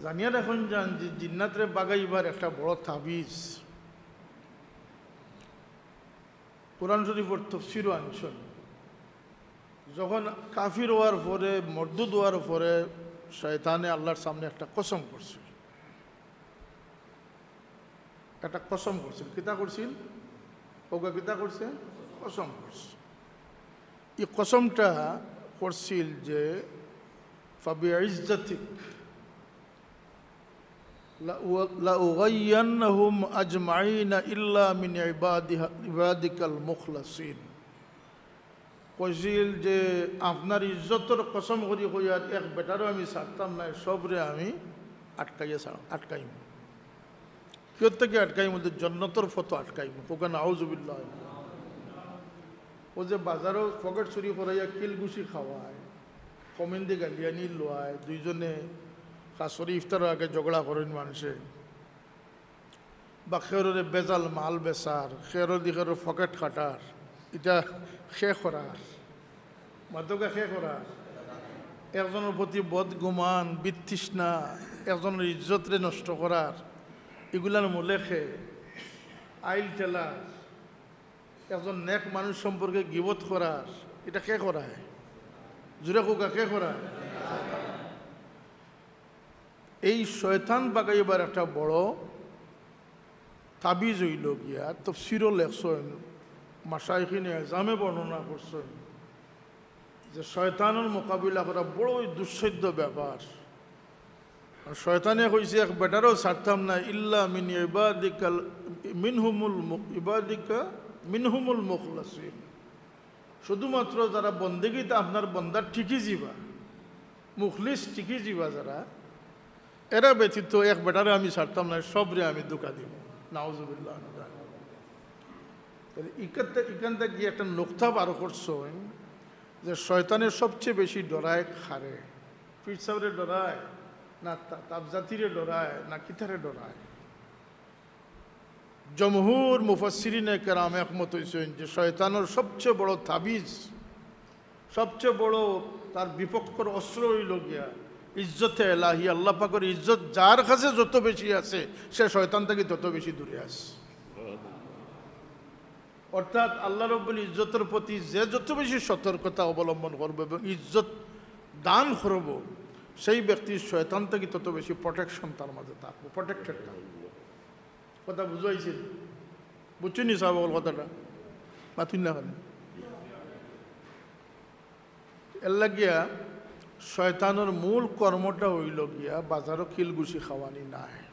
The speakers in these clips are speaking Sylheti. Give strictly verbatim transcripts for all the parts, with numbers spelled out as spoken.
জানিয়া রাখইন যান যে জিন্নাতরে বাগাইবার একটা বড় তাবিজ। কোরআন শরীফর তফসিরও আনছইন। যখন কাফির অওয়ার পরে, মরদুদ অওয়ার পরে শয়তানে আল্লার সামনে একটা কসম করছিল। একটা কসম করছিল। কিতা করছিল? কউক্কা কিতা করছে? কসম করছে। ই কসমটা করছিল যে, "ফাবিইজ্জাতিক লাউ-, লাউগাইয়ান্নাহুম আজমাইনা ইল্লা মিন ইবাদিহা-, ইবাদিকাল মুখলাসিন।" কইছিল যে, "আপনার ইজ্জতর কসম করি কইয়ার এক বেটারও আমি ছাড়তাম নায়, সবরে আমি আটকাইয়া ছাড়-, আটকাইমু।" কিওর থাকি আটকাইমু? বলতে, "জন্নতর পথো আটকাইমু।" কউক্কা নাউজুবিল্লাহ। ও যে বাজারো পকেট চুরি করাইয়া কিল ঘুষি খাওয়ায়, কমিন্দি গালিয়ানি লওয়ায়, দুইজনে খাসরি ইফতারর আগে ঝগড়া করইন মানষে, বা খেররে বেজাল মাল বেচার, খেরর দি খেরর পকেট কাটার, ইটা খে করার। মাতউক্কা খে করার। একজনর প্রতি বদগুমান, বিতৃষ্ণা, একজনর ইজ্জতরে নষ্ট করার, ইগুলার মূলে খে। আইল ঠেলার, একজন নেক মানুষ সম্পর্কে গিবত করার, ইটা খে করায়? জুরে কউক্কা, খে করায়? এই শয়তান বাগাইবার একটা বড় তাবিজ অইলো গিয়া, তফসিরও লেখছইন, মাশায়েখিনে এজামে বর্ণনা করছইন যে শয়তানর মোকাবিলা করা বড়ই দুঃসাধ্য ব্যাপার। আর শয়তানে কইছে, "এক বেটারও ছাড়তাম না, ইল্লা মিন ইবাদিকাল, মিনহুমুল মু-, ইবাদিকা মিনহুমুল মুখলাসিন।" শুধুমাত্র যারা বন্দেগীত আপনার বন্দা টিকি যিবা, মুখলিস টিকি যিবা যারা, এরা ব্যতীত এক বেটারে আমি ছাড়তাম না, সবরে আমি ধোকা দিমু। নাউজুবিল্লাহ। তাইলে ইকান থে-, ইকান থাকি একটা নুকতা বার করছইন যে শয়তানে সবচেয়ে বেশি ডরায় কারে? পীর সাবরে ডরায়, না তা-, তাবজাতিরে ডরায়, না কিতারে ডরায়? জমহুর মুফাসসিরিনে কেরাম একমত অইছইন যে শয়তানর সবচেয়ে বড় তাবিজ, সবচেয়ে বড় তার বিপক্ষর অস্ত্র অইলো গিয়া ইজ্জতে এলাহি, আল্লাহ পাকর ইজ্জত যার কাছে যত বেশি আছে, সে শয়তান থাকি তত বেশি দূরে আছে। অর্থাৎ আল্লাহ রব্বুল ইজ্জতর প্রতি যে যত বেশি সতর্কতা অবলম্বন করবো এবং ইজ্জত দান করবো, সেই ব্যক্তির শয়তান থাকি তত বেশি protection তার মাঝে থাকবো, protected থাকবো। কথা বুঝাইছে? বুঝছইন নি সাব অকল কথাটা? মাতইন না কেনে? এর লাগিয়া শয়তানর মূল কর্মটা অইলো গিয়া বাজারো কিল ঘুষি খাওয়ানি নায়।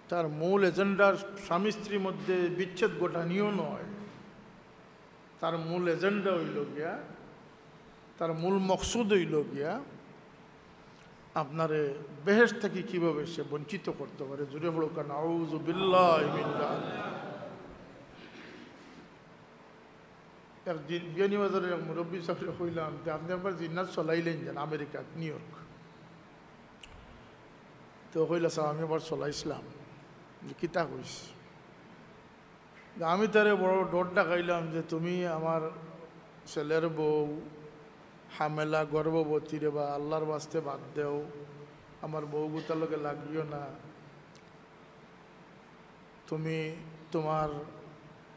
তার মূল agenda স্বামী স্ত্রীর মধ্যে বিচ্ছেদ ঘটানিও নয়। তার মূল agenda অইলো গিয়া, তার মূল মকসুদ অইলো গিয়া আপনারে বেহেশত থাকি কিভাবে সে বঞ্চিত করতে পারে। জুরে পড়উক্কা, নাউজুবিল্লাহি মিন যালিক। এক জি-, বিয়ানীবাজারর এক মুরব্বী সাবরে কইলাম যে, "আপনে একবার জিন্নাত চলাইলাইন যান আমেরিকাত, নিউ ইয়র্ক।" তো কইলা, "সাব, আমি একবার চলাইছলাম।" যে, "কিতা কইছ?" যে, আমি তারে বড় ডর দেখাইলাম যে, "তুমি আমার ছেলের বউ, হামেলা, গর্ভবতী রে বা, আল্লাহর ওয়াস্তে বাদ দেও, আমার বউগুতার লগে লাগিও না।" তুমি তোমার,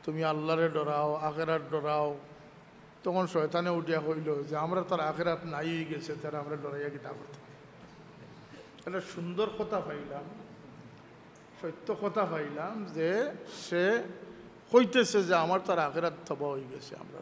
তুমি আল্লাহরে ডরাও, আখেরাত ডরাও। তখন শয়তানে উঠিয়া কইলো যে, "আমরা তার আখেরাত নাই অইগেছে, তারা আমরা ডরাইয়া কিতা করতে?" একটা সুন্দর কথা পাইলাম, সত্য কথা পাইলাম যে সে কইতেছে যে, "আমার তার আখেরাত তবা অইগেছে, আমরা